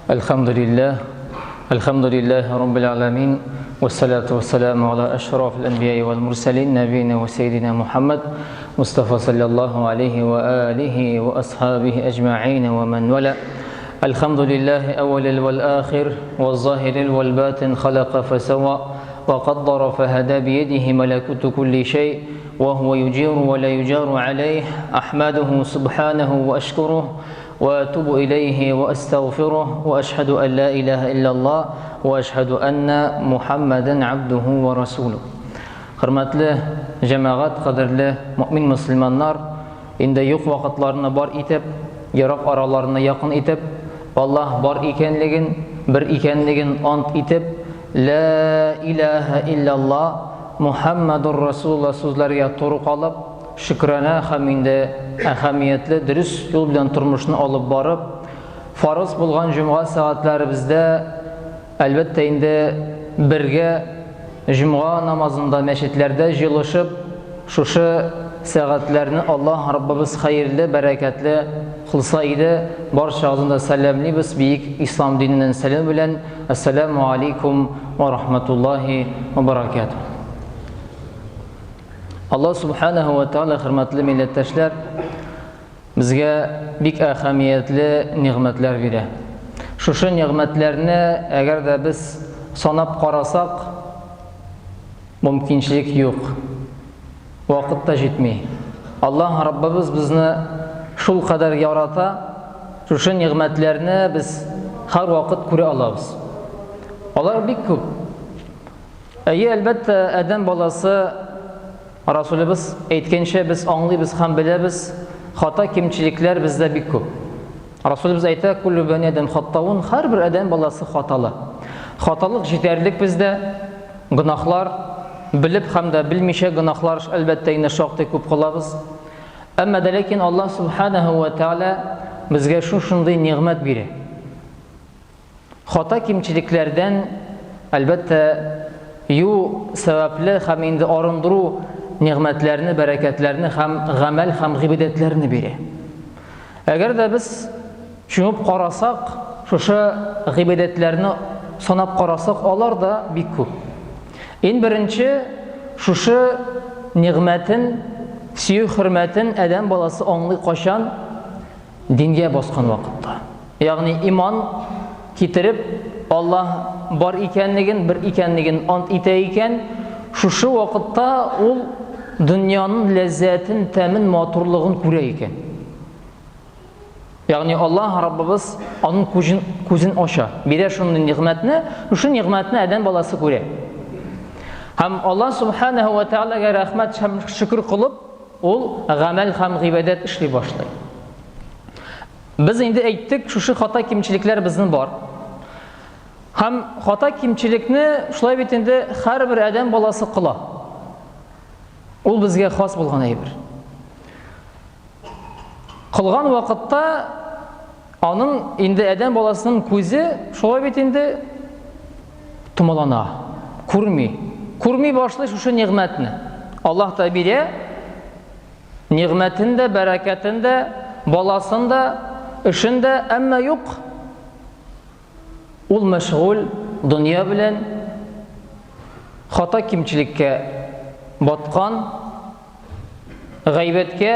الحمد لله الحمد لله رب العالمين والصلاة والسلام على أشرف الأنبياء والمرسلين نبينا وسيدنا محمد مصطفى صلى الله عليه وآله وأصحابه أجمعين ومن ولا الحمد لله أول والآخر والظاهر والباطن خلق فسوى وقدر فهدى بيده ملكوت كل شيء وهو يجير ولا يجار عليه أحمده سبحانه وأشكره وأتوب إليه وأستغفره وأشهد أن لا إله إلا الله وأشهد أن محمدا عبده ورسوله Хөрмәтле җәмәгать, кадерле мөмин мөселманнар, инде юк вакытларны бар итеп, ерак араларны якын итеп, Аллаһ бар икәнлеген, бер икәнлеген ант итеп, Лә илаһә илляллаһ, Мухаммадур Расулуллаһ сүзләргә туры калып, шөкранә һәм инде әһәмиятле дөрес юл белән тормышны алып барып, фарыз булган җомга сәгатьләребездә, әлбәттә инде, бергә җомга намазында мәчетләрдә җыелышып, шушы сәгатьләрне Аллаһ Раббыбыз хәерле, бәрәкәтле кылса иде. Барчагызны да сәламлибез бөек ислам диненнән сәлам белән. Әссәламү алейкум ва рахматуллахи ва баракатуһ. Аллаһ субханаһу ва тааля, хөрмәтле милләттәшләр, безгә бик әһәмиятле нигъмәтләр бирә. Шушы нигъмәтләрне әгәр дә без санап карасак, мөмкинчелек юк. Вакыт та җитми. Аллаһ Раббыбыз безне шул кадәр ярата, шушы нигъмәтләрне без һәрвакыт күрә алабыз. Алар бик күп. Әйе, әлбәттә, адәм баласы Расулыбыз әйткәнчә без аңлыйбыз һәм беләбез, хата кимчелекләр бездә бик күп. Расулыбыз әйтә, куллю бәни адәм хаттаун, һәрбер адәм баласы хаталы. Хаталык җитәрлек бездә, гөнаһлар, белеп һәм дә белмичә гөнаһлар әлбәттә инде шактый күп кылабыз. Әмма дә ләкин Аллаһ субханаһу ва тааля безгә шушындый нигъмәт бирә. Хата кимчелекләрдән, әлбәттә, юу сәбәпле һәм инде арындыру нигъмәтләрне, бәрәкәтләрне һәм гамәл һәм гыйбадәтләрне бирә. Әгәр дә без чумып карасак, шушы гыйбадәтләрне санап карасак, алар да бик күп. Иң беренче шушы нигъмәтен, сөю хөрмәтен адәм баласы аңлый кайчан? Дингә баскан вакытта. Ягъни иман китереп, Аллаһ бар икәнлеген, бер икәнлеген ант итә икән, шушы вакытта ул дөньяның ләззәтен, тәмен, матурлыгын күрә икән. Ягъни Аллаһ Раббыбыз аның күзен, күзен ача, бирә шундый нигъмәтне, шушы нигъмәтне адәм баласы күрә. Һәм Аллаһ субханаһу ва таалагә рәхмәт һәм шөкер кылып, ул гамәл һәм гыйбадәт эшли башлый. Без инде әйттек, шушы хата кимчелекләр безнең бар. Һәм хата кимчелекне шулай бит инде һәрбер адәм баласы кыла. Ул безгә хас булган әйбер. Кылган вакытта аның инде адәм баласының күзе шулай бит инде томалана, күрми. Күрми башлый шушы нигъмәтне. Аллаһ та бирә, Нигъмәтен дә, бәрәкәтен дә, баласын да, эшен дә, әмма юк. Ул мәшгуль дөнья белән, хата кимчелеккә баткан, гайбәткә,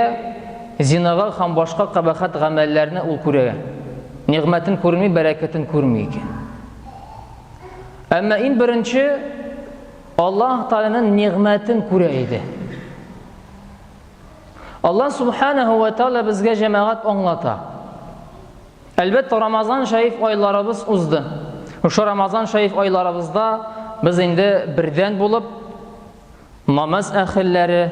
зинага һәм башка кабахәт гамәлләрне ул күрә. Нигъмәтен күрми, бәрәкәтен күрми икән. Әмма иң беренче Аллаһ Тәгаләнең нигъмәтен күрә иде. Аллаһ Субханаһу ва Тааля безгә җәмәгать аңлата. Әлбәттә, Рамазан шәриф айларыбыз узды. Шушы Рамазан шәриф айларыбызда без инде бердән булып намаз әһелләре,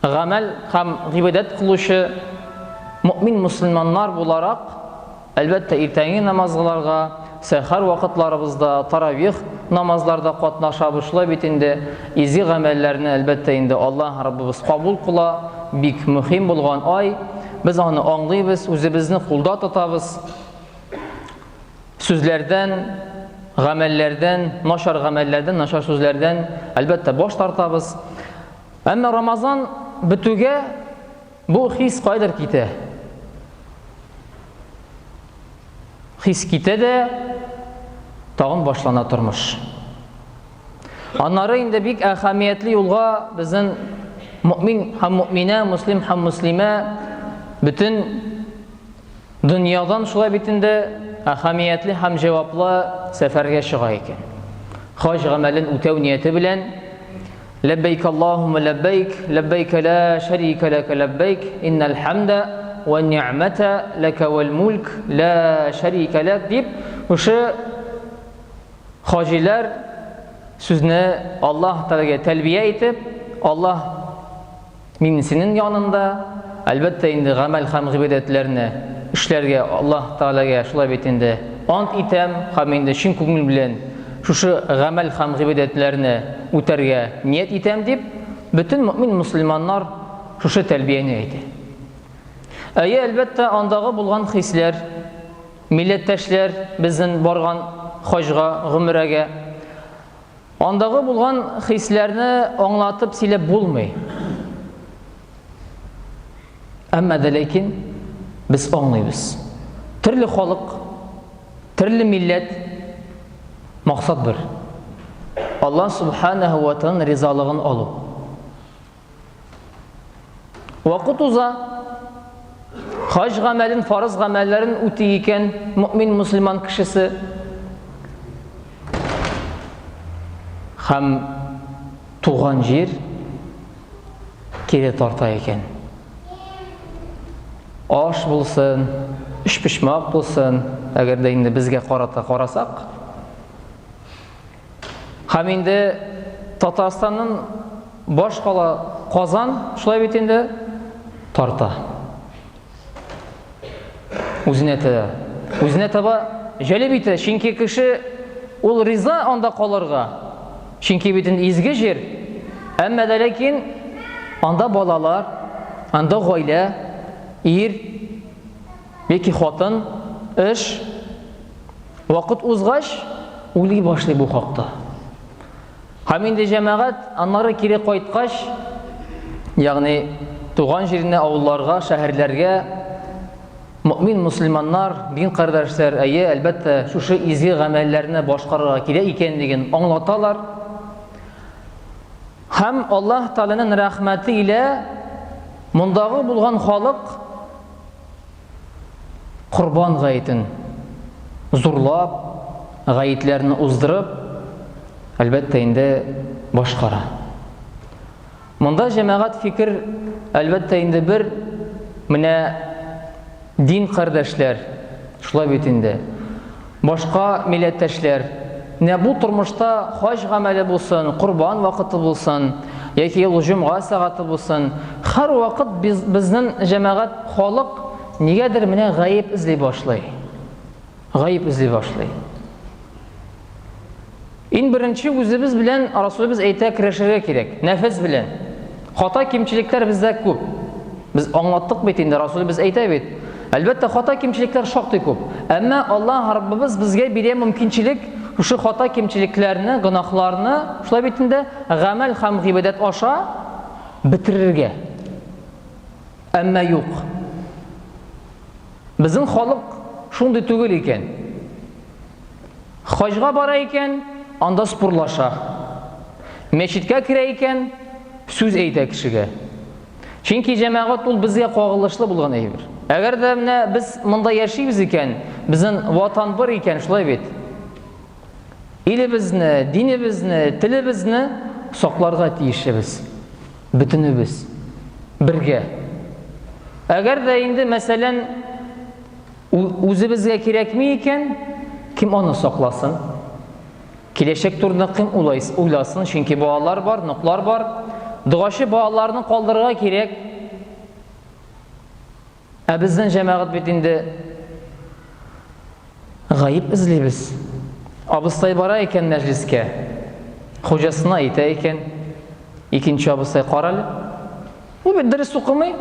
Гамәл һәм гыйбадәт кылучы мөэмин мөселманнар буларак, әлбәттә, иртәнге намазларга, сәхәр вакытларыбызда, таравих намазларда катнашабыз. Шулай бит инде изге гамәлләрне, әлбәттә инде, Аллаһ Раббыбыз кабул кыла. Бик мөһим булган ай. Без аны аңлыйбыз, үзебезне кулда тотабыз. Сүзләрдән, гамәлләрдән, начар гамәлләрдән, начар сүзләрдән, әлбәттә, баш тартабыз. Әмма Рамазан бетүгә бу хис кайдыр китә. Хис китә дә, тагын башлана тормыш. Аннары инде бик әһәмиятле юлга безнең мөмин һәм мөминә, муслим һәм муслимә бөтен дөньядан шулай бит инде әһәмиятле һәм җаваплы сәфәргә чыга икән. Хаҗ гамәлен үтәү нияте белән Ләббәйк Аллаһумма ләббәйк, ләббәйк ла шәрика ләкә ләббәйк, иннәл хәмдә вә ни'мәтә ләкә вәл мулк ла шәрика ләк дип, шушы хаҗиләр сүзне Аллаһ Тәгаләгә тәлбия итеп, Аллаһ мин синең янында, әлбәттә инде гамәл һәм гыйбадәтләрне эшләргә Аллаһ Тәгаләгә шулай бит инде ант итәм һәм инде чын күңел белән шушы гамәл һәм гыйбадәтләрне үтәргә ният итәм дип, бөтен мөмин мөселманнар шушы тәлбияне әйтә. Әйе, әлбәттә, андагы булган хисләр, милләттәшләр безнең барган хаҗга, гомрәгә, андагы булган хисләрне аңлатып сөйләп булмый. Әмма дә ләкин без аңлыйбыз. Төрле халык, төрле милләт, максат бер. Аллаһ субханаһу ва тааляның ризалыгын алу. Вакыт уза. Хаҗ гамәлен, фарыз гамәлләрен үти икән мөмин мусульман кешесе. Һәм туган җир кире тарта икән. Аш булсын, өчпочмак булсын, әгәр дә инде безгә карата карасак, Һәм инде Татарстанның баш кала Казан, шулай бит инде, тарта. Үзенә таба. Үзенә таба җәлеп итә, чөнки кеше ул риза анда калырга. Чөнки бит инде изге җир. Әмма дә ләкин анда балалар, анда гаилә, ир яки хатын, эш. Вакыт узгач, уйлый башлый бу хакта. Һәм инде җәмәгать аннары кире кайткач, ягъни туган җиренә, авылларга, шәһәрләргә мөмин мусульманнар, дин кардәшләр, әйе, әлбәттә, шушы изге гамәлләрне башкарырга кирәк икәнлеген аңлаталар. Һәм Аллаһ Тәгаләнең рәхмәте илә мондагы булган халык Корбан гаетен зурлап, гаетләрне уздырып, әлбәттә инде башкара. Монда җәмәгать фикер, әлбәттә инде бер менә дин кардәшләр, шулай бит инде. Башка милләттәшләр, менә бу тормышта хаҗ гамәле булсын, корбан вакыты булсын, яки ул җомга сәгате булсын, һәрвакыт без, безнең җәмәгать халык нигәдер менә гаеп эзли башлый. Гаеп эзли башлый. Иң беренче үзебез белән Расулыбыз әйтә керешергә кирәк, нәфес белән. Хата кимчелекләр бездә күп. Без аңлаттык бит инде, Расулыбыз әйтә бит. Әлбәттә, хата кимчелекләр шактый күп. Әмма Аллаһ Раббыбыз безгә бирә мөмкинчелек шушы хата кимчелекләрне, гөнаһларны, шулай бит инде, гамәл һәм гыйбадәт аша бетерергә. Әмма юк. Безнең халык шундый түгел икән. Хаҗга бара икән, анда спорлаша. Мәчеткә керә икән, сүз әйтә кешегә. Чөнки җәмәгать ул безгә кагылышлы булган әйбер. Әгәр дә менә без монда яшибез икән, безнең ватан бар икән, шулай бит. Илебезне, динебезне, телебезне сакларга тиешебез. Бөтенебез бергә. Әгәр дә инде, мәсәлән, Үзебезгә кирәкми икән, кем аны сакласын? Киләчәк турында кем уйласын? Чөнки балалар бар, ноклар бар. Догачы балаларны калдырырга кирәк. Ә безнең җәмәгать бит инде гаеп эзлибез. Абыстай бара икән мәҗлескә, хуҗасына әйтә икән, икенче абыстай карале. Ул бит дөрес укымый.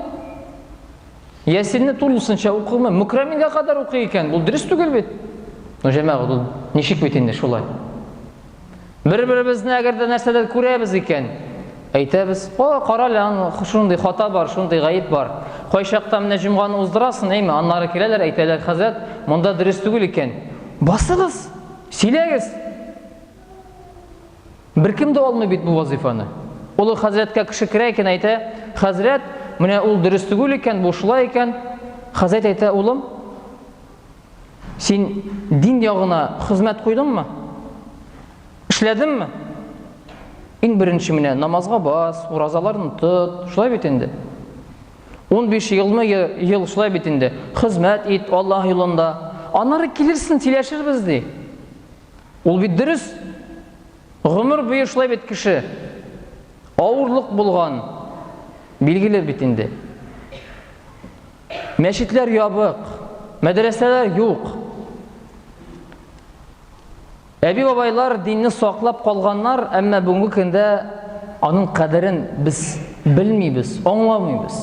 Ясинне тулысынча укымый, Мөкрәмингә кадәр укый икән, бу дөрес түгел бит. Ну, җәмәгать, ул ничек бит инде шулай? Бер-беребезне әгәр дә нәрсәдер күрәбез икән, әйтәбез, о, кара әле, аның шундый хата бар, шундый гаеп бар. Кайчакта менә җомганы уздырасың, әйме, аннары киләләр, әйтәләр, хәзрәт, монда дөрес түгел икән. Басыгыз, сөйләгез. Беркем дә алмый бит бу вазифаны. Олы хәзрәткә кеше керә икән, әйтә, хәзрәт, менә ул дөрес түгел икән, бу шулай икән. Хәзрәт әйтә, улым, син дин ягына хезмәт куйдыңмы? Эшләдеңме? Иң беренче менә намазга бас, уразаларны тот, шулай бит инде. 15 елмы ел шулай бит инде. Хезмәт ит Аллаһ юлында. Аннары килерсең, сөйләшербез ди. Ул бит дөрес. Гомер буе шулай бит кеше. Авырлык булган. Билгеле бит инде. Мәчетләр ябык, мәдрәсәләр юк. Әби-бабайлар динне саклап калганнар, әмма бүгенге көндә аның кадерен без белмибез, аңламыйбыз.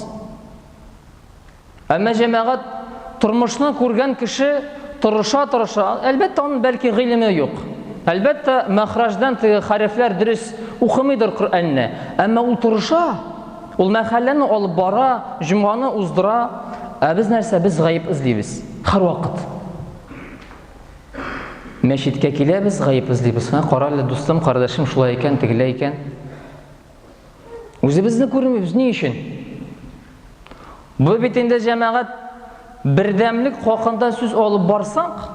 Әмма җәмәгать тормышны күргән кеше тырыша-тырыша, әлбәттә, аның бәлки гыйлеме юк. Әлбәттә, мәхраҗдан теге хәрефләр дөрес укымыйдыр Коръәнне, әмма ул тырыша. Ул мәхәлләне алып бара, җомганы уздыра. Ә без нәрсә? Без гаеп эзлибез. Һәрвакыт. Мәчеткә киләбез, гаеп эзлибез. Ха, кара әле, дустым, кардәшем, шулай икән, тегеләй икән. Үзебезне күрмибез, ни өчен? Бу бит инде җәмәгать бердәмлек хакында сүз алып барсак,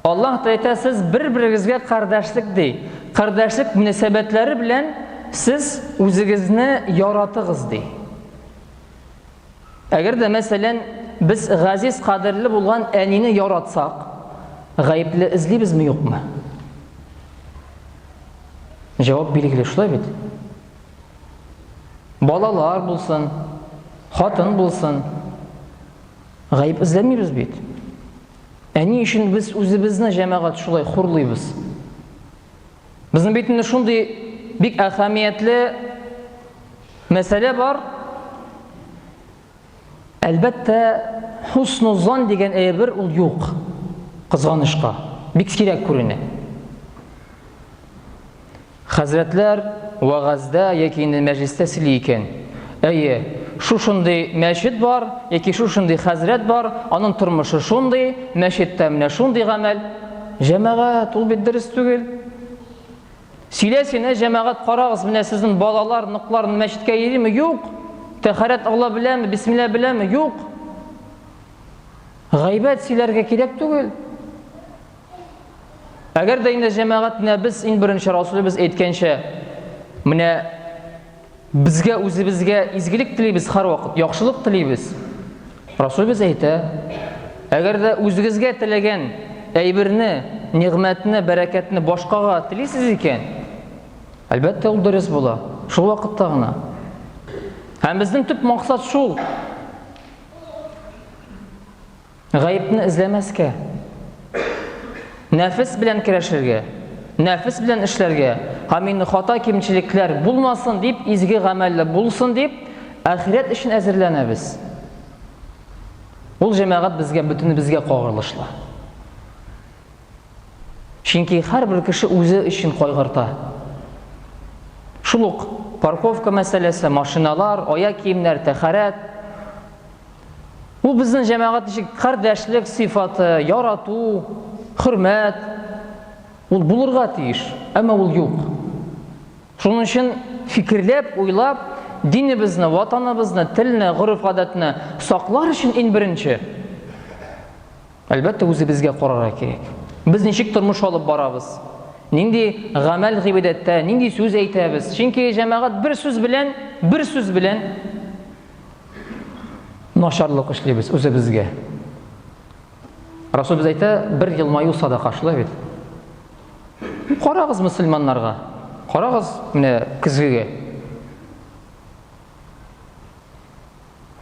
Аллаһ та әйтә, сез бер-берегезгә кардәшлек ди. Кардәшлек мөнәсәбәтләре белән сез үзегезне яратыгыз ди. Әгәр дә, мәсәлән, без газиз, кадерле булган әнине яратсак, гаепле эзлибезме, юкмы? Җавап билгеле, шулай бит? Балалар булсын, хатын булсын, гаеп эзләмибез бит. Ә ни өчен без үзебезне җәмәгать шулай хурлыйбыз? Безнең бит инде шундый бик әһәмиятле мәсьәлә бар. Әлбәттә, хусну зан дигән әйбер ул юк. Кызганычка, бик сирәк күренә. Хәзрәтләр вәгазьдә яки инде мәҗлестә сөйли икән. Әйе, шушындый мәчет бар, яки шушындый хәзрәт бар, аның тормышы шундый, мәчеттә менә шундый гамәл. Җәмәгать, ул бит дөрес түгел. Сөйлә син, ә җәмәгать, карагыз, менә сезнең балалар, ныклар мәчеткә йөриме? Юк. Тәһарәт ала беләме, бисмилла беләме? Юк. Гайбәт сөйләргә кирәк түгел. Әгәр дә инде җәмәгать менә без иң беренче Расулыбыз әйткәнчә, менә безгә үзебезгә изгелек телибез һәрвакыт, яхшылык телибез. Расулыбыз әйтә, әгәр дә үзегезгә теләгән әйберне, нигъмәтне, бәрәкәтне башкага телисез икән, әлбәттә ул дөрес була. Шул вакытта гына. Һәм безнең төп максат шул. Гаепне эзләмәскә. Нәфес белән көрәшергә, нәфес белән эшләргә һәм инде хата кимчелекләр булмасын дип, изге гамәлле булсын дип, ахирәт өчен әзерләнәбез. Ул җәмәгать безгә бөтенебезгә кагылышлы. Чөнки һәрбер кеше үзе өчен кайгырта. Шул ук парковка мәсьәләсе, машиналар, аяк киемнәр, тәхәрәт. Ул безнең җәмәгать ничек кардәшлек сыйфаты, ярату, хөрмәт. Ул булырга тиеш, әмма ул юк. Шуның өчен фикерләп, уйлап, динебезне, ватаныбызны, телне, гореф-гадәтне саклар өчен иң беренче Әлбәттә, үзебезгә карарга кирәк. Без ничек тормыш алып барабыз? Нинди гамәл гыйбадәттә, нинди сүз әйтәбез? Чөнки җәмәгать бер сүз белән, бер сүз белән начарлык эшлибез үзебезгә. Расулыбыз әйтә, бер елмаю садака, шулай бит. Карагыз мөселманнарга. Карагыз менә көзгегә.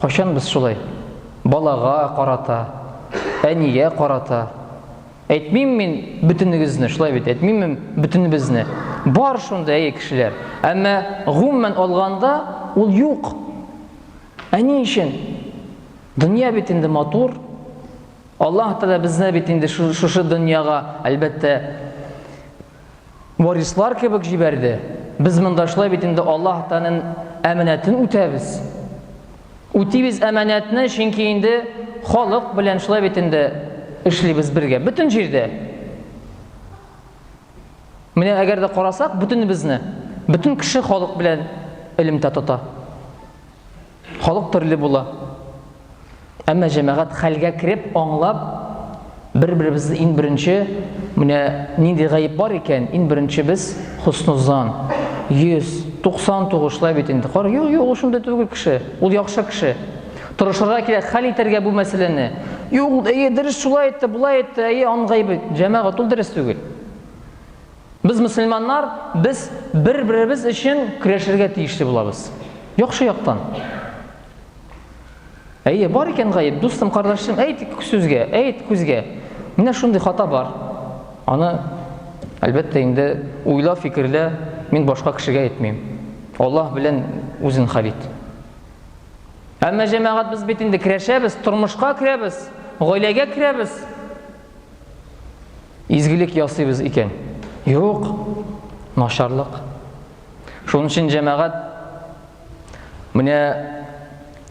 Кайчан без шулай балага карата, әнигә карата? Әйтмим мин бөтенегезне, шулай бит, әйтмим мин бөтенебезне. Бар шундый әйе кешеләр. Әмма гомумән алганда ул юк. Ә ни өчен? Дөнья бит инде матур. Аллаһ Тәгалә безне бит инде шушы дөньяга, әлбәттә, Варислар кебек җибәрде. Без монда шулай бит инде Аллаһ Тәгаләнең әманәтен үтәбез. Үтибез әманәтне, чөнки инде халык белән шулай бит инде эшлибез бергә, бөтен җирдә. Менә әгәр дә карасак, бөтенебезне, бөтен кеше халык белән элемтә тота. Халык төрле була. Әмма җәмәгать хәлгә кереп, аңлап, бер-беребезне иң беренче, менә нинди гаеп бар икән, иң беренче без хуснузан. 199 шулай бит инде. Кара, юк, юк, ул шундый түгел кеше. Ул яхшы кеше. Тырышырга кирәк, хәл итәргә бу мәсьәләне. Юк, әйе, дөрес шулай әйтте, болай әйтте, әйе, аның гаебе. Җәмәгать, ул дөрес түгел. Без мөселманнар, без бер-беребез өчен көрәшергә тиешле булабыз. Яхшы яктан. Әйе, бар икән гаеп, дустым, кардәшем, әйт сүзгә, әйт күзгә. Менә шундый хата бар. Аны, әлбәттә, инде уйла, фикерлә, мин башка кешегә әйтмим. Аллаһ белән үзен хәл ит. Әмма җәмәгать без бит инде керәшәбез, тормышка керәбез, гаиләгә керәбез. Изгелек ясыйбыз икән. Юк, начарлык. Шуның өчен җәмәгать менә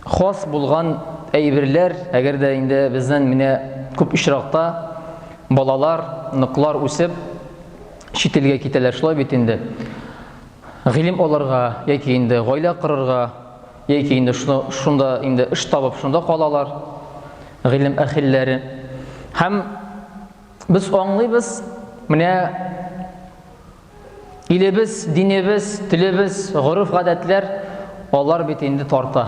хас булган әйберләр, әгәр дә инде безнең менә күп очракта балалар, ныклар үсеп чит илгә китәләр, шулай бит инде. Гыйлем алырга яки инде гаилә корырга, яки инде шунда инде эш табып шунда калалар гыйлем әхилләре. Һәм без аңлыйбыз, менә Илебез, динебез, телебез, гореф-гадәтләр алар бит инде тарта.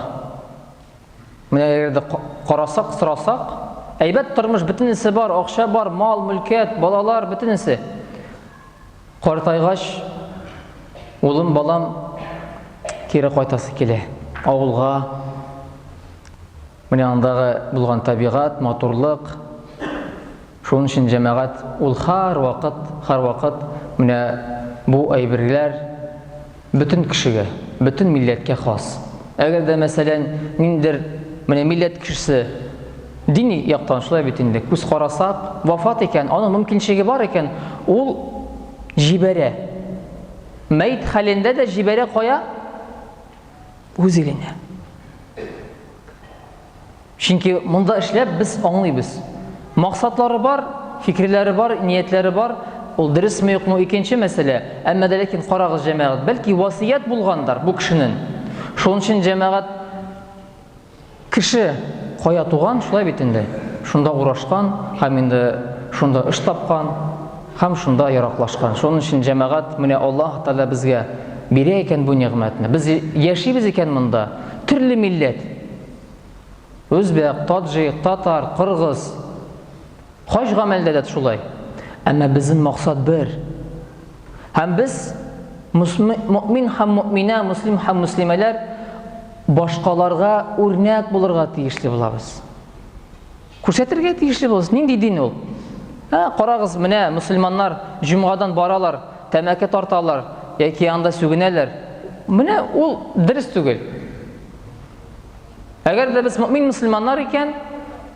Менә әгәр дә карасак, сорасак, әйбәт тормыш бөтенесе бар, акча бар, мал, мөлкәт, балалар бөтенесе. Картайгач, улым, балам кире кайтасы килә. Авылга. Менә андагы булган табигать, матурлык. Шуның өчен җәмәгать ул һәрвакыт, һәрвакыт менә бу әйберләр бөтен кешегә, бөтен милләткә хас. Әгәр дә, мәсәлән, ниндидер менә милләт кешесе дини яктан шулай бит инде, күз карасак, вафат икән, аның мөмкинчелеге бар икән, ул җибәрә. Мәет хәлендә дә җибәрә кая? Үз иленә. Чөнки монда эшләп без аңлыйбыз. Максатлары бар, фикерләре бар, ниятләре бар. Ул дөресме юкмы икенче мәсьәлә. Әмма дә ләкин карагыз җәмәгать, бәлки васыять булгандыр бу кешенең. Шуның өчен җәмәгать кеше кая туган, шулай бит инде. Шунда урашкан һәм инде шунда эш тапкан һәм шунда яраклашкан. Шуның өчен җәмәгать менә Аллаһ Тәгалә безгә бирә икән бу нигъмәтне. Без яшибез икән монда, төрле милләт. Үзбәк, таджик, татар, кыргыз. Хаҗ гамәлдә дә шулай. Әмма безнең максат бер. Һәм без мөмин һәм мөминә, муслим һәм муслимәләр башкаларга үрнәк булырга тиешле булабыз. Күрсәтергә тиешле булабыз. Нинди дин ул? Ә, карагыз, менә мусульманнар җомгадан баралар, тәмәке тарталар яки анда сүгенәләр. Менә ул дөрес түгел. Әгәр дә без мөмин мөселманнар икән,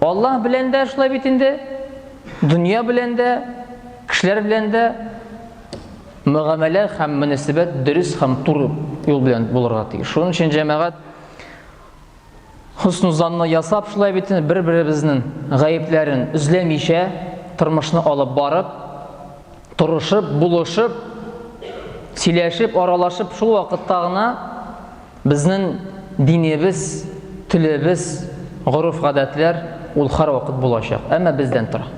Аллаһ белән дә шулай бит инде, дөнья белән дә, кешеләр белән дә мөгамәлә һәм мөнәсәбәт дөрес һәм туры юл белән булырга тиеш. Шуның өчен җәмәгать хөсну занны ясап шулай бит инде бер-беребезнең гаепләрен эзләмичә тормышны алып барып, торышып, булышып, сөйләшеп, аралашып шул вакытта гына Безнең динебез, телебез, гореф-гадәтләр ул һәрвакыт булачак. Әмма бездән тора.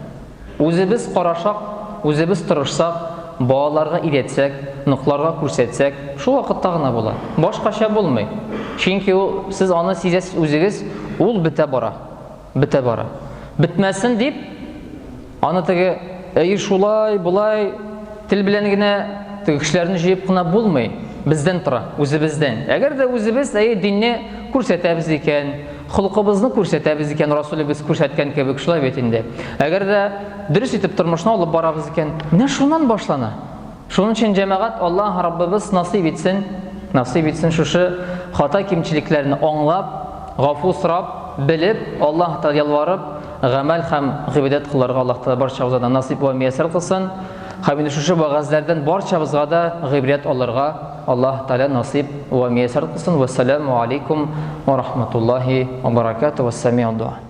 Үзебез карашак, үзебез тырышсак, балаларга өйрәтсәк, ныкларга күрсәтсәк, шул вакытта гына була. Башкача булмый. Чөнки ул, сез аны сизәсез үзегез, ул бетә бара. Бетә бара. Бетмәсен дип, аны теге, әй шулай, болай, тел белән генә теге кешеләрне җыеп кына булмый. Бездән тора, үзебездән. Әгәр дә үзебез әй динне күрсәтәбез икән, холкыбызны күрсәтәбез икән, Расулебез күрсәткән кебек, шулай бит инде. Әгәр дә дөрес итеп тормышны алып барабыз икән, менә шуннан башлана. Шуның өчен җәмәгать Аллаһ Раббыбыз насыйп итсен, насыйп итсен шушы хата кимчелекләрне аңлап, гафу сорап, белеп, Аллаһ Тәгалә ялварып, гамәл һәм гыйбадәт кылырга Аллаһ Тәгалә барчабызга да насыйп вә мияссәр кылсын. Һәм инде шушы вәгазьләрдән барчабызга да гыйбрәт алырга Аллаһ Тәгалә насыйп вә мияссәр кылсын. Вәссәламу алейкум ва рахматуллаһи ва баракатуһ. Вәссәми'у дуа.